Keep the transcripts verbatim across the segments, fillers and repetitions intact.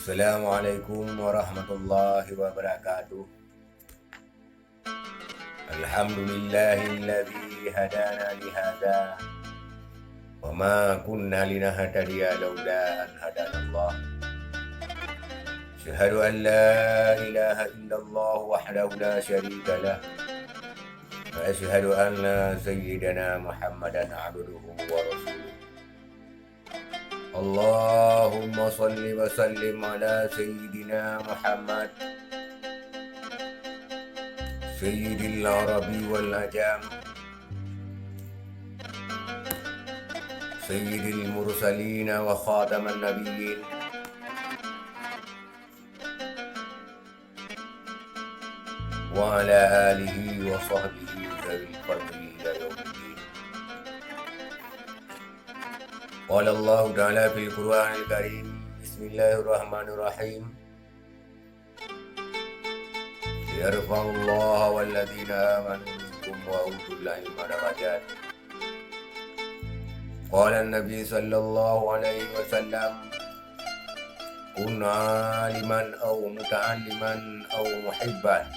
Assalamualaikum warahmatullahi wabarakatuh. Alhamdulillahilladzi hadana lihadza wa ma kunna linahtadiya laula an hadanallah. Asyhadu an la ilaha illallah wahdahu la syarika lah. Wa asyhadu anna sayyidana Muhammadan abduhu wa rasuluh. Allahumma salli wa sallim ala sayyidina Muhammad, sayyidil arabi wal ajam, sayyidil mursalin wa khataman nabiyyin, wa ala alihi wa sahbihi dzawil fadli ila yaumiddin. Qala Allahu ta'ala fil Qur'anil Karim, bismillahirrahmanirrahim. Yarfa'illahu walladzina amanu minkum wa utul ilma darajat. Qala Nabi sallallahu alaihi wasallam, kun aliman aw muta'alliman aw muhibban.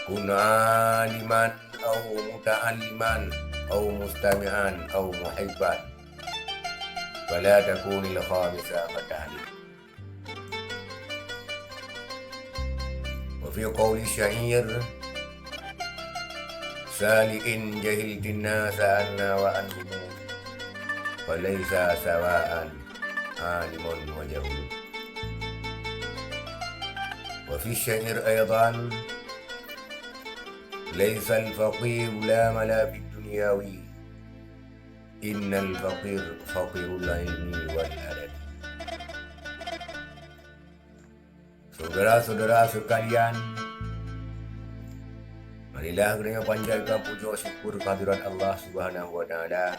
Kun aliman aw muta'alliman aw mustami'an aw muhibban. Fala takunil khamisa fatahlik. Wa fi qawli syair, sal in jahiltin nasa anna wa anhum, falaisa sawaan alimun wa jahul. Wa fi syair aidan, laisal faqir la mala fid dunyawi, innal faqir faqirul ilmi wal adabi. Syedara-syedara sekalian, marilah geutanyoe panjatkan pujoe syukur kehadirat Allah Subhanahu wa Ta'ala,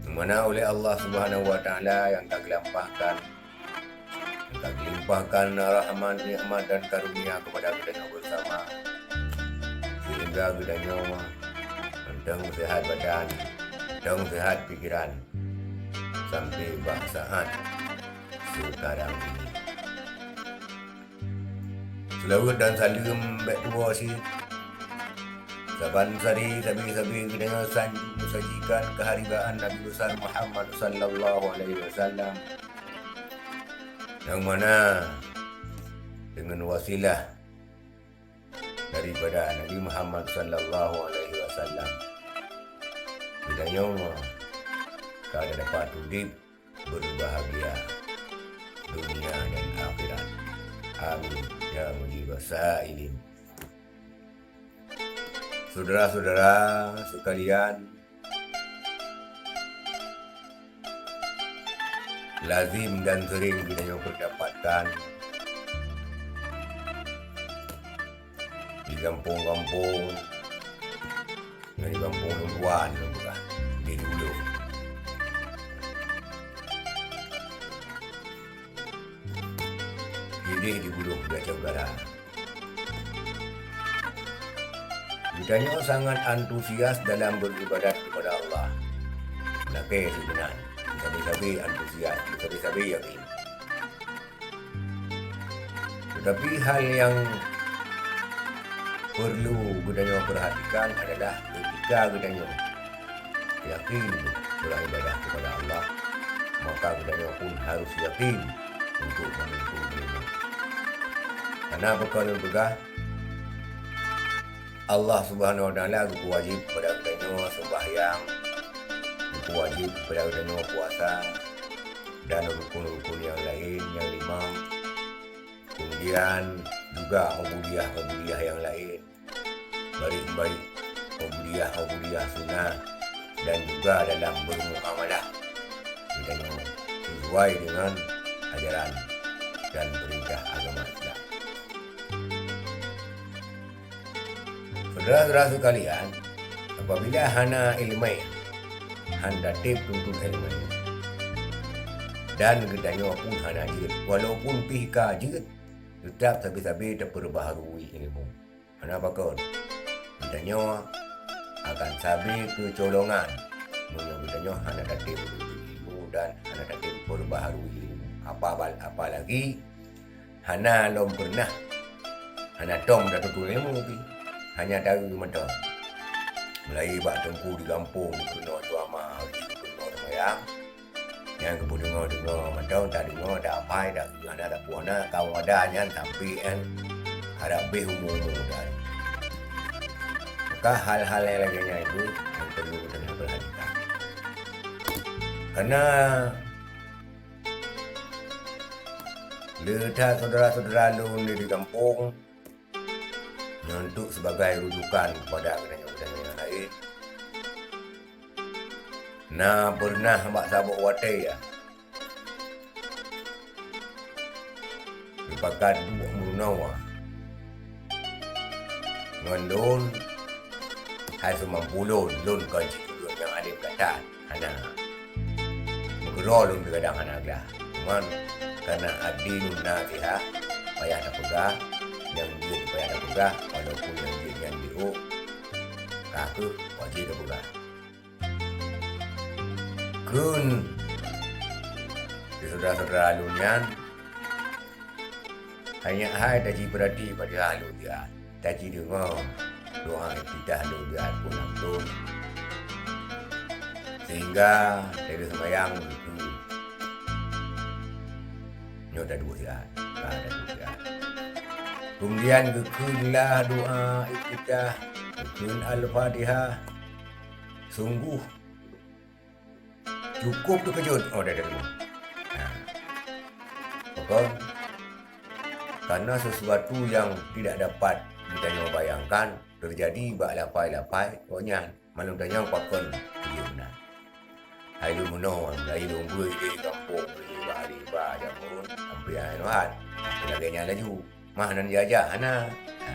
nyang mana oleh Allah Subhanahu wa Ta'ala nyang ka geulimpahkan, nyang ka geulimpahkan rahmat, nikmat dan karunia kepada geutanyoe bersama, sehingga geutanyoe mantong sehat badan, mantong sehat pikiran, sampai bak saat sekarang ini. Seulaweuet dan saleuem bék tuwoe cit. Saban sari sabe-sabe geutanyoe sanjong meusajikan keuharibaan Nabi Besar Muhammad sallallahu alaihi wasallam, nyang mana deungon wasilah daripada Nabi Muhammad sallallahu alaihi wasallam, geutanyoe ka dapat udeb berbahagia dunia dan akhirat. Amin ya mujibas sa'ilin. Syedara-syedara sekalian, lazim dan sering geutanyoe perdapatkan di gampông-gampông, ngon di gampông lôn tuan lôn peugah, di Buluh. Idéh di Buluh di Aceh Utara. Geutanyoe sangat antusias dalam beribadat kepada Allah. Lakée sibeuna, sabe-sabe antusias, sabe-sabe yakin. Tetapi hal yang perlu geutanyoe perhatikan adalah ketika geutanyoe yakin beribadah kepada Allah, maka geutanyoe pun harus yakin untuk menuntut ilmu. Karena peue ka lôn peugah, Allah Subhanahu wa Taala geupeuwajib kepada geutanyoe sembahyang, geupeuwajib kepada geutanyoe puasa, dan rukun-rukun nyang laén nyang limong. Kemudian juga ubudiyah-ubudiyah nyang laén, baik-baik ubudiyah-ubudiyah sunnah, dan juga dalam bermuamalah geutanyoe sesuai dengan ajaran dan perintah agama Islam. Syedara-syedara sekalian, apabila hana iéleumé, hana teutab tuntut iéleumé, dan geutanyoe pun hana jeuet, walaupun pih ka jeuet, teutab sabe-sabe tapeubaharui ilmu. Hana pakon, geutanyoe akan sabe keucolongan meunyoe geutanyoe hana teutab tuntut ilmu dan hana teutab Perbaharui ilmu. Apa, apalagi hana lom pernah, hana tom tatuntut ilmu pih, hanya taeu mantong. Mulai bak teungku di gampông, keunoe ceramah, keunoe seumayang, nyang geupeudeungoe-deungoe mantong, tadeungoe, tahafai, taeu, hana tapuana, kaum ada nyan sampai nyan harab beh umu-umu dan. Maka hal-hal nyang lagèe nyan itu nyang perlu geutanyoe perhatikan. Karena le that syedara-syedara lôn di gampông, nyoe untuk sebagai rujukan kepada geutanyoe-geutanyoe nyang laén. Na pernah bak saboh watèe, ya, dipakat duek meurunoe ngon lôn, hai seumampu lôn, lôn kon cit ureueng nyang além gata, hana. Meukeurô lôn teugadang hana glah. Cuman, karena ad-dinu nasiha, payah tapeugah, nyang jeuet payah tapeugah, walaupun nyang jeuet nyan jiôh, ka kheueh wajéb tapeugah. Kheun keu syedara-syedara lôn nyan, hai nyak hai tajipeurati Fatihah lôn siat, tajideungoe doa iftitah lôn siat phon langsông, sehingga lheueh seumayang geukheun, nyoe taduek siat, ka taduek siat. Keumudian geukheun lah doa iftitah, geukheun Al-Fatihah, sungguh cukup teukeujot, oh, dah, dah, dah. Nah, pakon? Karena sesuatu yang tidak dapat geutanyoe bayangkan terjadi bak lapai-lapai gobnyan. Malum tanyoe pakon keujeuet meunan. Hai lôn meunoe, hai lôn beuet di gampông, di bak riba jameun, sampai hai lôn hat. Lagèe nyan laju. Mah nan jajak, hana. Ha.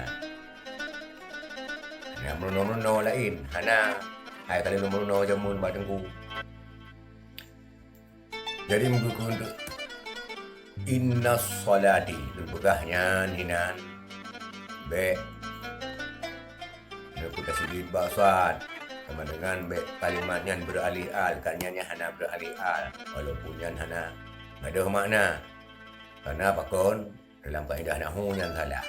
Hana meurunoe-meurunoe laén, hana. Hai ka lheueh meurunoe jameun bak teungku. Jadi, meugeukeue untuk inna sholati, lôn peugah nyan hinan, bèk neupeukasidit bak sat, sama dengan bèk kalimat nyan beuralih al, kan nyan, nyan hana beuralih al, walaupun nyan hana gadôh makna. Karena pakon? Dalam kaedah nahwu nyan salah.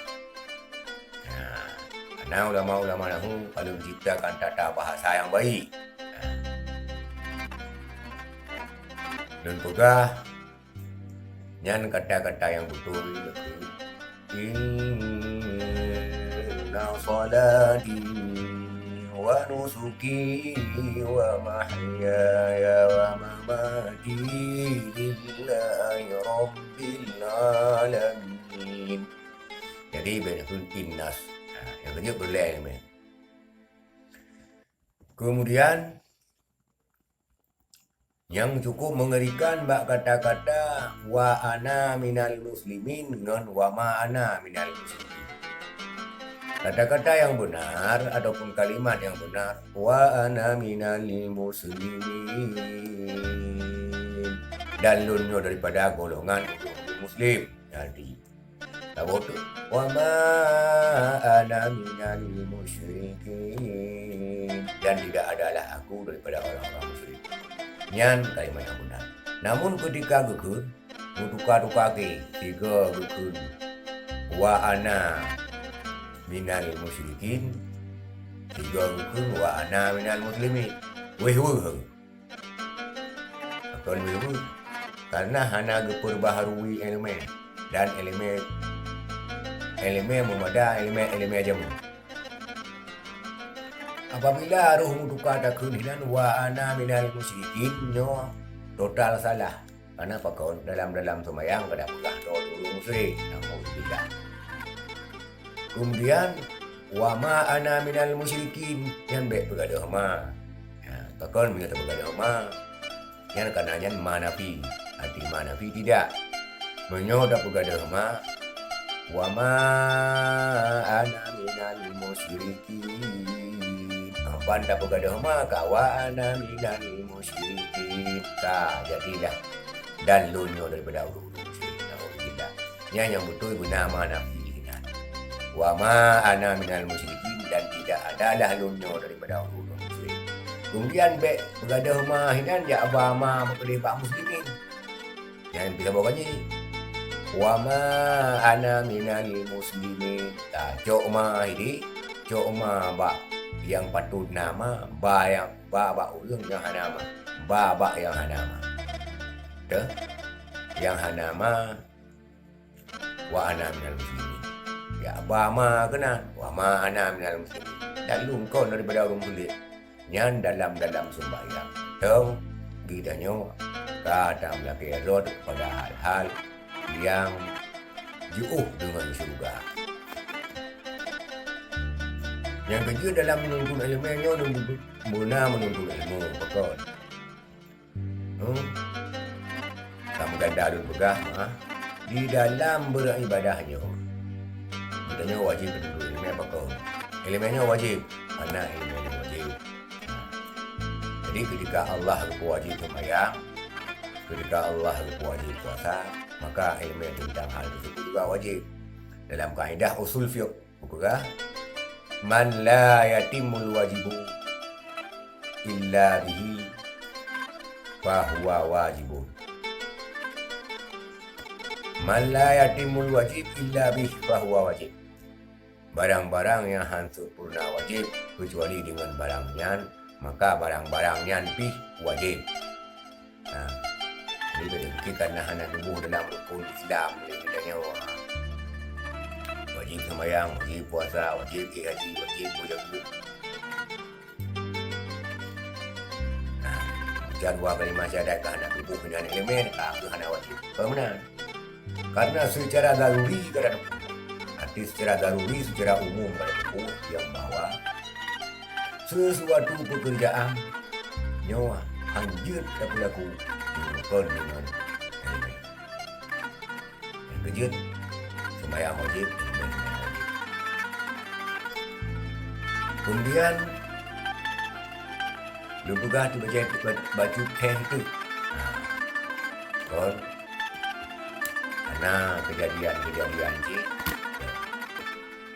Nah, karena ulama-ulama nahwu ka lheueh menciptakan tata bahasa nyang baik. Nah. Lôn peugah, nyan kata-kata nyang beutôi, "Inna sholati wa nusuki wa mahyaya wa mamati lillahi rabbil alamin." Jadi, bèk neukheun innas. Ha, nyang keujeuet peureulèe nyan. Keumudian, nyang cukup meungerikan bak kata-kata "wa ana minal muslimin" ngon "wa ma ana minal musyrikin". Kata-kata nyang beunar ataupun kalimat nyang beunar, "wa ana minal muslimin", dan lôn nyoe daripada golongan ureueng muslim. Jadi, saboh teuk, "Wa ma ana minal musyrikin," dan tidak adalah aku daripada orang-orang musyrik. Nyan kalimat nyang beunar. Namun, keutika geukheun, geutuka-tuka keu, sigoe geukheun, "Wa ana minal musyrikin," sigoe geukheun, "Wa ana minal muslimin." Wéh weueh. Pakon wéh-weueh? Karena hana geupeubaharui ileumèe, dan ileumèe, ileumèe meumada, ileumèe, ileumèe jameun. Apabila roh meutuka takheun hinan "wa ana minal musyrikin", nyoe total salah. Karena pakon? Dalam-dalam seumayang ka tapeugah droe ureueng musyrik. Naudzubillah. Keumudian, "Wa ma ana minal musyrikin," nyan bèk peugadôh ma. Ha, pakon meunyoe tapeugadôh ma, nyan kana nyan ma nafi. Arti ma nafi tidak. Meunyoe tapeugadôh ma, "Wa ma ana minal musyrikin." Ha, ban tapeugadôh ma ka, "Wa ana minal musyrikin." Ka, jadilah, "Dan lôn nyoe daripada ureueng-ureueng musyrik." Naudzubillah. Nyan nyang beutôi beuna ma nafi hinan. "Wa ma ana minal musyrikin," dan tidak adalah lôn nyoe daripada ureueng-ureueng musyrik. Keumudian bèk peugadôh ma hinan jak ba ma meukeudeh bak muslimin. Nyan pih saboh ganjil. Wa ma ana minal muslimin. Tacok ma hidi, cok ma bak nyang patut na ma, ba nyang ba bak ureuëng nyang hana ma, ba bak nyang hana ma. Teuh, nyang hana ma, wa ana minal muslimin. Ya ba ma keunan, wa ma ana minal muslimin. Dan lungkon daripada ureuëng buleuen. Nyan dalam-dalam seumbahyang. Tong geutanyoe ka tameulakée rot kepada hal-hal nyang jiôh deungon syeuruga. Nyang keujeuet dalam menuntut iéleumé nyoe meuna menuntut iéleumé pakon. Hmm. Ka meuganda lôn peugah, ha, di dalam beuribadah nyoe, geutanyoe wajéb menuntut iéleumé pakon. Iéleumé nyoe wajéb, hana iéleumé nyoe wajéb. Jadi, ketika Allah geupeuwajéb seumayang, ketika Allah geupeuwajéb puasa, maka iéleumé teuntang hal tersebut juga wajéb. Dalam kaedah usul fiqh, geupeugah, "Man la yatimmul wajibu illa bihi, fahuwa wajibun." Man la yatimmul wajib illa bih, fahuwa wajib. Barang-barang nyang han sempurna wajéb, keucuali deungon barang nyan, maka barang-barang nyan pih wajéb. Ha. Jadi, bukti karena hana tuboh dalam rukun Islam lé geutanyoe. Wajéb seumayang, wajéb puasa, wajéb ék haji, wajéb beuzakeuet. Nah, ucap dua kalimah syahadat ka hana tuboh nyan iéleumé, ka keuh hana wajéb. Peue meunan? Karena secara daruri ka tatuboh. Arti secara daruri, secara umum ka tatuboh yang bahwa sesuatu pekerjaan nyoe hanjeuet tapeulaku meunyoe kon deungon iéleumé. Nyang keujeuet, seumayang wajéb, iéleumé seumayang wajéb. Kemudian, lôn peugah teuk bajée bacut héh teuk. Nah, kon, hana keujadian-keujadian cit.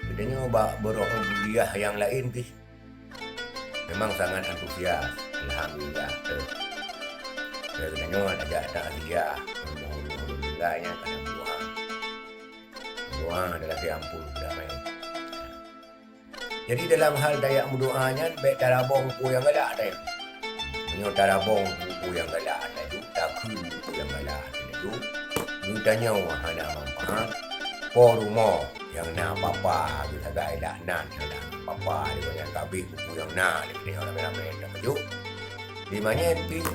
Geutanyoe bak beurôh ubudiyah nyang laén pih memang sangat antusias. Alhamdulillah. Eh, geutanyoe tajak takziah. Alhamdulillah, nyan ka na meudoa. Meudoa adalah ampôn keudamaian. Jadi, dalam hal tajak meudoa nyan, bék tarabong peue nyang galak teuh. Meunyoe tarabong peue-peue nyang galak laju, takheun peue-peue nyang galak laju, geutanyoe hana manfaat. Po rumoh nyang na papa geusagai laknat, nyang na papa lé gobnyan ka abéh peue-peue nyang na lé geutanyoe ramé-ramé tapajoh. Di manyét pih,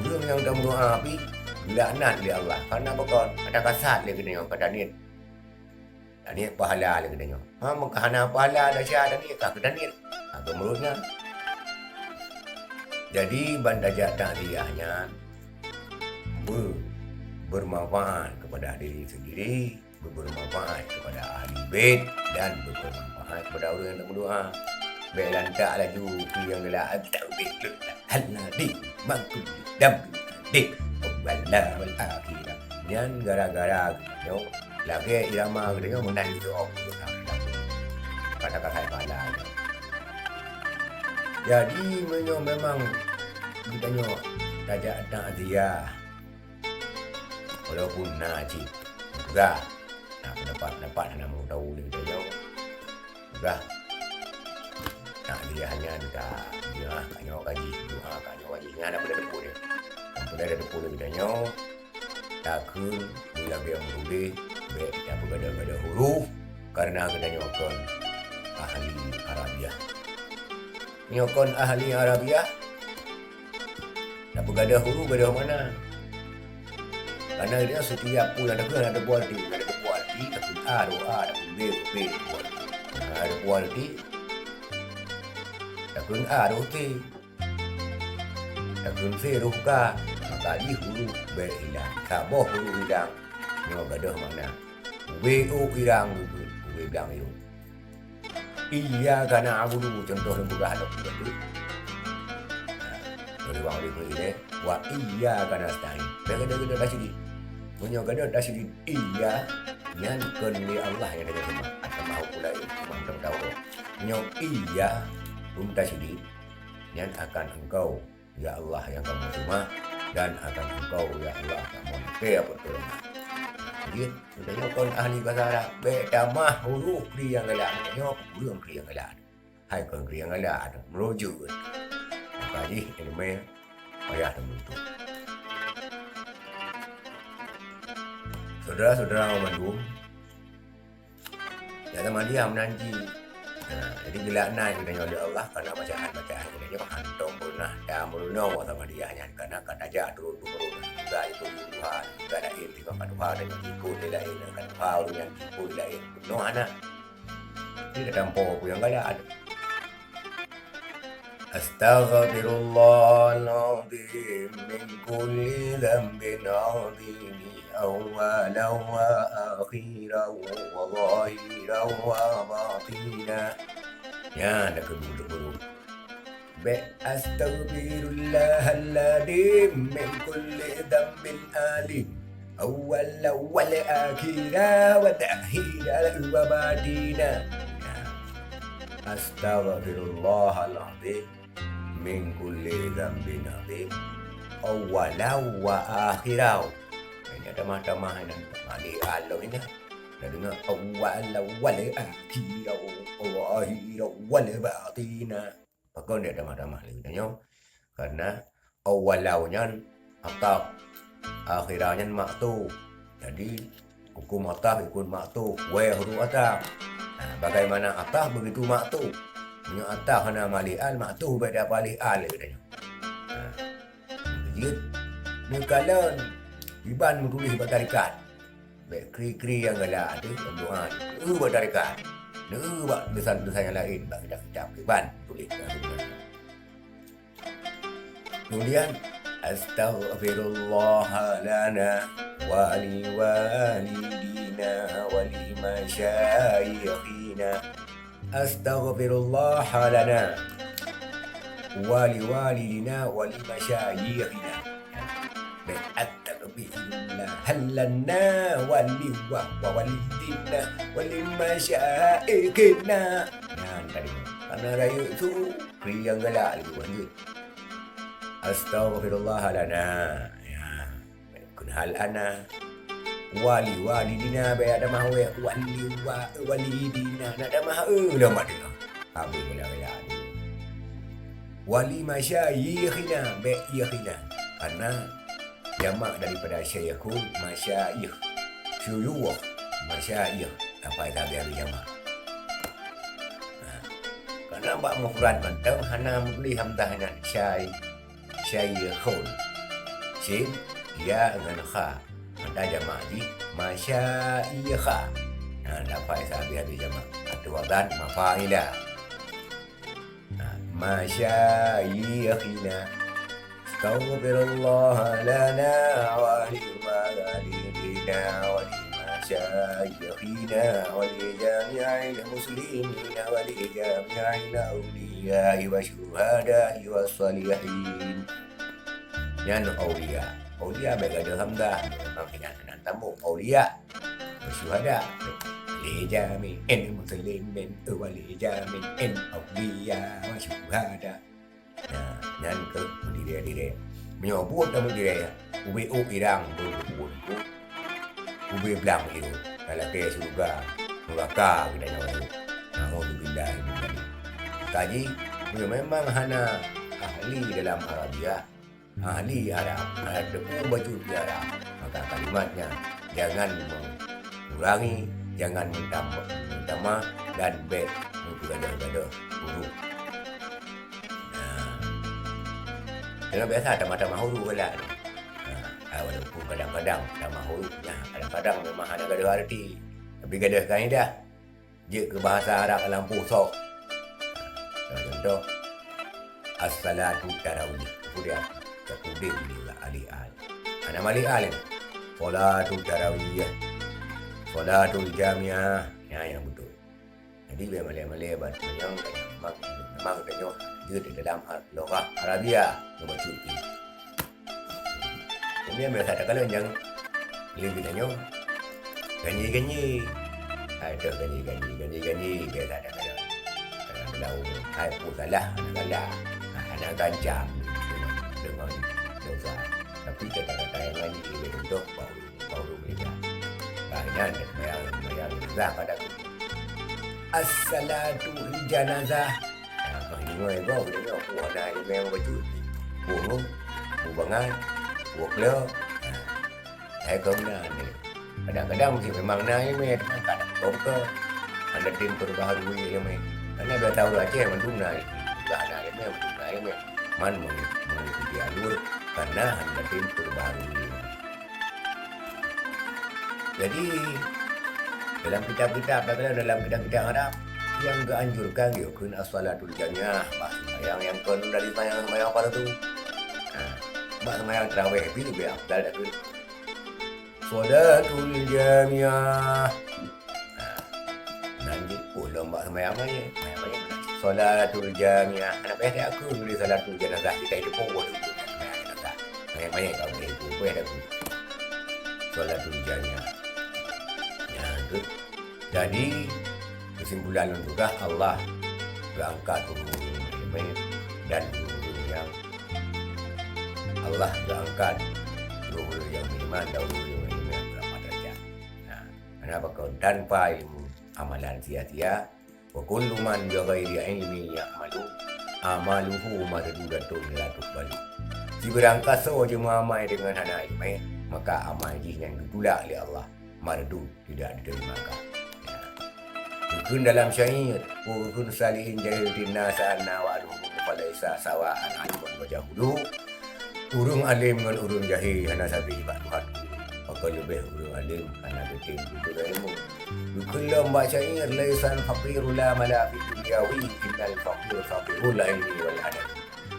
ureuëng nyang tameudoa pih geulaknat lé Allah. Karena pakon? Ka takasat lé geutanyoe, ka taniet. Taniet pahala lé geutanyoe. Ha, meuka hana pahala desya taniet, ka keu taniet. Ha, keu meurot nyan. Jadi, ban tajak takziah nyan be-, bermanfaat kepada diri sendiri, be-, bermanfaat kepada ahli bait, dan be-, bermanfaat kepada ureuëng nyang tameudoa. Bék lantak laju, pi nyang galak, "Astagfirullahaladzim, mangkul dam deh, wal akhirah." Nyan gara-gara geutanyoe lagée irama geutanyoe meunan geutanyoe. Kata-kata kepala. Jadi, meunyoe memang geutanyoe tajak takziah, walaupun na cit peugah, na pendapat-pendapat hana meutahu lé geutanyoe, peugah, takziah nyan ka, doa ka nyoe ka jih, doa ka nyoe ka jih, nyan hana peue teupeue lé. Nyang peue teupeue lé geutanyoe, takheun lagée meurulée, bék tapeugadôh-gadôh huruf, karena geutanyoe kon ahli Arabiah. Nyoe kon ahli Arabiah, tapeugadôh huruf gadôh makna. Karena dia setiap peue nyang takheun ada teupeue arti, ada teupeue arti, takheun A, roh A, takheun B, roh B, teupeue arti. Nah, ada teupeue arti, takheun A, roh T. Takheun C, roh K, maka jih huruf bék hilang. Saboh huruf hilang, nyoe gadôh makna. Ubé ôk irang geukheun, ubé blang irong. Iyyaka na'budu, contoh lôn peugah lom tadi. Nah, lôn ulang lagi kali, eh. Wa iyyaka nasta'in. Bék gadôh-gadôh tasyedid. Meunyoe gadôh tasyedid iya, nyan kon lé Allah nyang taseumah. Atawa makhluk laén, cuma tahu. Meunyoe iya, hom tasyedid, nyan akan engkau, ya Allah, nyang kamoe seumah, dan akan Engkau, ya Allah, kamoe lakée pertolongan. Jeuet, geutanyoe kon ahli basa Arab, bék tamah huruf kri nyang galak, geutanyoe peugureueng kri nyang galak. Hai kon kri nyang galak, meurujok. Maka jih ileumèe payah teumeuntueng. Syedara-syedara mandum, jak tamadiah meunan jih. Nah, jadi geulaknat geutanyoe lé Allah karena bacaan-bacaan geutanyoe hantom pernah tameurunoe tamadiah nyan, karena ka tajak turun-turun. Juga ikut tuha, juga laén, juga ka tuha dan ikut lé laén, ka tuha ureueng nyan ikut lé laén. Peunoh hana. Jadi tatampo peue nyang galak. Astaghfirullahalazim min kulli dzanbin adzim, awwalan wa akhiran wa zahiran wa batina. Nyan dah keudu teuk guru. Bék astaghfirullahaladzim min kulli dzanbin adzim, awwalan wa akhira wa zahiran wa batina. Nah, astaghfirullahaladzim min kulli dzanbin adzim, awwalan wa akhira. Ini tamah-tamah ini, mali along ini. Dah dengar awwalan wa akhira wa zahiran wa batina. Pakon dia tamah-tamah lé geutanyoe? Karena awwalan nyan ataf, akhira nyan maktuf. Jadi, hukum ataf ikut maktuf, wèe huruf ataf. Nah, bagaimana ataf begitu maktuf. Meunyoe ataf hana mali al, maktuf bék tapalih al lé geutanyoe. Nah, jeuet neukalon iban meutuléh bak tarekat. Bék kri-kri nyang galak teuh pembuhan. Eu bak tarekat. Neu bak tulisan-tulisan nyang laén bak kitab-kitab kiban tuléh nyang sebenarnya. Kemudian, astaghfirullah lana wa li walidina wa li masyayikhina. Astaghfirullah lana wa li walidina wa li masyayikhina. Bék astaghfirullah lana wa li wa, wa walidina wa li masyayikhina. Nyan tadi. Karena rayeuk su, kri nyang galak laju lanjut. Astaghfirullah lana. Ya. Keuhal ana. Wa li walidina, bék tamah wèe. Wa li wa, walidina. Nak tamah eu lom mak teungoh. Habéh bela-bela tu. Wa li masyayikhina, bék yikhina. Karena jamak daripada syaikhun, masyayikh. Syuyukh, masyayikh. Apa itu habéh-habéh jamak. Nah, karena bak mufrad mantong hana meutuléh hamzah nyan. Syai. Syaikhun. Sin, ya ngon kha. Maka jamak jih masyaikha. Nah, lafai sabe-sabe jamak. Atau wazan mafaila. Nah, masyaikhina. Astaghfirullah lana wa li walidina wa li masyaikhina wa li jami'il muslimina wa li jami'il awliya'i wa syuhada'i was salihin. Nyan aulia. Aulia bék gadoh hamzah, memang ingat nan tambong. Aulia. Syuhada. Li jami'in muslimin, wali jami'in aulia wa syuhada. Nah, nyan keuh meudiré-diré. Meunyoe buet tameudiré, ubé ôk irang, ubé blang irong. Talakée syeuruga, neuraka geutanyoe. Naudzubillah min dzalik. Kaji, meunyoe memang hana ahli dalam Arabiah, ahli Arab, hana teupeu bacut di Arab, maka kalimat nyan jangan mengurangi, jangan mentam-, mentamah, dan bék meupeugadoh-gadoh huruf. Nah, karena biasa tamah-tamah huruf galak. Nah, walaupun kadang-kadang tamah huruf, nah, kadang-kadang memang hana gadoh arti, tapi gadoh kaidah. Jeuet keu bahasa Arab lampôh soe. Nah, contoh, as-salatu tarawih. Kemudian, kemudian juga alih al. Hana malih al ini. Salatu tarawih. Salatul jamiah. Nyan nyang beutôi. Jadi, bék malée-malée ban manyang, memang, memang tanyoe jeuet dalam lugah Arabia. Nyoe bacut pih. Kemudian biasa takalon nyang lé geutanyoe ganjé-ganjé. Hai, toh ganjé-ganjé, ganjé-ganjé biasa takalon. Dalam beulau, hai, peue salah, hana salah. Ha, hana gancang deungon, deungon dosa. Tapi kata-kata nyang laén jih lé contoh, bak ureueng, bak ureueng meuninggai. Bah, nyan, sembahyang, sembahyang jenazah pada aku. As-salatu lil janazah. Nah, bah, deungoe gob, deungoe, puih na ileumèe bacut. Puih ngon, puih bangai, puih kleu. Nah, hai keu meunan nyoe. Kadang-kadang mungkin memang na ileumèe, teuma kadang gob keu. Hana tem perbaharui ileumèe. Karena biasa ureueng Aceh mandum na ileumèe. Juga na ileumèe, mandum na ileumèe. Man mengikuti alur, karena hana tem perbaharui. Jadi, dalam kitab-kitab, dalam kitab-kitab Arab, yang geuanjurkan geukheun as-salatul jamiah, bah sembahyang nyang kon dari sembahyang-sembahyang fardu. Ha, bah sembahyang tarawih pih leubeh afdal takheun salatul jamiah. Ha, nan jih, oh, lom bak sembahyang manyét, sembahyang manyét. Salatul jamiah. Hana payah takheun lé salatul janazah, kita itu pun buat itu, sembahyang janazah. Sembahyang manyét ka boleh itu, payah takheun. Salatul jamiah. Nyan tu. Jadi, kesimpulan lôn peugah, Allah geuangkat ureueng-ureueng manyét dan ureueng-ureueng nyang Allah geuangkat ureueng-ureueng nyang beriman dan ureueng-ureueng nyang beramal derajat. Nah, kenapa kau tanpa ilmu amalan sia-sia? Wa kullu man bi ghairi ilmin ya'malu, amaluhu mardudatun la tuqbalu. Sibarang kasoe jimeuamai deungon hana ileumèe, maka amai jih nyan geutulak lé Allah, mardud, tidak diterima ka. Ya. Geukheun dalam syair, "Wa kullu salihin jahil tinna sa'anna wa aluhu falaisa sawa'an alimun wa jahulu." Ureueng além ngon ureueng jahé hana sabe bak Tuhan. Pakon leubeh ureueng além hana geutem tuntut ilmu. Geukheun lom bak syair, "Laisal faqiru la mala fid dunyawi, innal faqira faqirul ilmi wal adabi."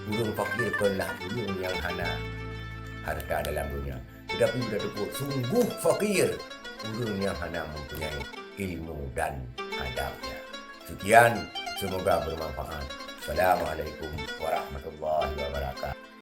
Ureueng fakir kon lah ureueng nyang hana harta dalam dunia, tetapi beutateupeue sungguh fakir ureueng nyang hana mempunyai ilmu dan adabnya. Sekian, semoga bermanfaat. Assalamualaikum warahmatullahi wabarakatuh.